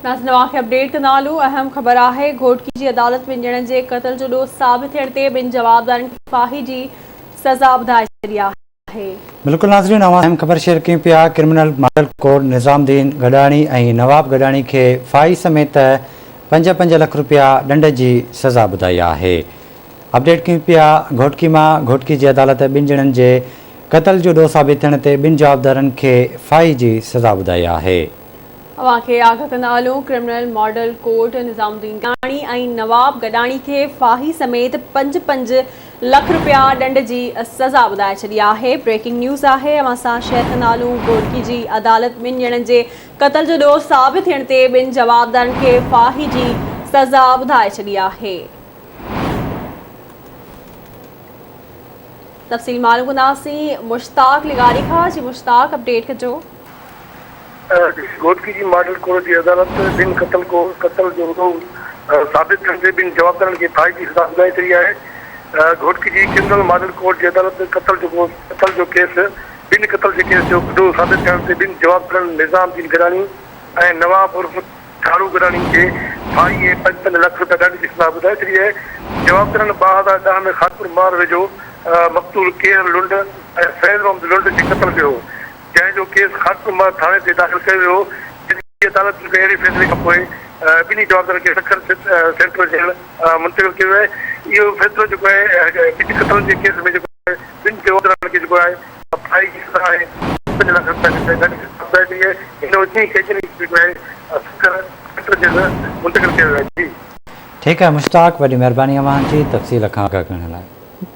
ناظرين اوهان کي اپڊيٽ ڪندا هلون اهم خبر آهي گهوٽڪي جي عدالت ٻن ڄڻن جي قتل جو ڏوهه ثابت ٿيڻ تي ٻن جوابدارن کي ڦاهي جي سزا ٻڌائي ڇڏي آهي. بلڪل ناظرين اوهان اهم خبر شيئر ڪيون پيا criminal model court Nizamuddin Gadani ۽ Nawab Gadani کي ڦاهي سميت پنج پنج لک روپيا ڏنڊ جي سزا ٻڌائي آهي اپڊيٽ ڪيون پيا گهوٽڪي مان گهوٽڪي جي عدالت ٻن ڄڻن جي قتل جو ڏوهه ثابت ٿيڻ تي ٻن جوابدارن کي ڦاهي جي سزا ٻڌائي آهي. اوهان کي آگاهه ڪندا هلون criminal model court Nizamuddin Gadani ۽ Nawab Gadani کي ڦاهي سميت پنج پنج لک رپيا ڏنڊ جي سزا ٻڌائي ڇڏي آهي بريڪنگ نيوز آهي اوهان سان شيئر ڪندا هلون گهوٽڪي جي عدالت ٻن ڄڻن جي قتل جو ڏوهه ثابت ٿيڻ تي ٻن جوابدارن کي ڦاهي جي سزا ٻڌائي ڇڏي آهي. تفصيل معلوم ڪنداسين مشتاق لغاري کان جي مشتاق اپڊيٽ ڪجو. گهوٽڪي جي ماڊل ڪورٽ جي عدالت ٻن قتل ڪو قتل جو ڏوهه ثابت ٿيڻ تي ٻن جوابدارن کي ڦاهي جي سزا ٻڌائي ڇڏي آهي. گهوٽڪي جي ڪرمنل ماڊل ڪورٽ جي عدالت قتل جو قتل جو ڪيس ٻن قتل جي ڪيس جو ڏوهه ثابت ٿيڻ تي ٻن جوابدارن نظام الدين گڏاڻي ۽ نواب عرف ٺاڙو گڏاڻي کي ڦاهي ۽ پنج پنج لک رپيا ڏنڊ جي سزا ٻڌائي ڇڏي آهي. جوابدارن 2010 ۾ خانپور مار ويجهو مقتول ڪيهر لنڊ ۽ فيض محمد لنڊ جي قتل ڪيو هو. جنهن جو ڪيس خاڪ ٿاڻي تي داخل ڪيو ويو هو، جنهن جي عدالت جي اهڙي فيصلي کان پوء ٻنهي جوابدارن کي سکر سينٽرل جيل منتقل ڪيو ويو آهي. اهو فيصلو جيڪو آهي ٻن قتلن جي ڪيس ۾ جيڪو آهي ٻن جوابدارن کي جيڪو آهي ڦاهي جي سزا آهي پنج لک رپيا جي ڏنڊ جي سزا ٻڌائي وئي آهي. هن وقت ٻنهي قيدين کي جيڪو آهي سکر سينٽرل جيل منتقل ڪيو ويو آهي. جي. ٺيڪ آهي مشتاق وڏي مهرباني اوهان جي تفصيل کان آگاهه ڪرڻ لاء.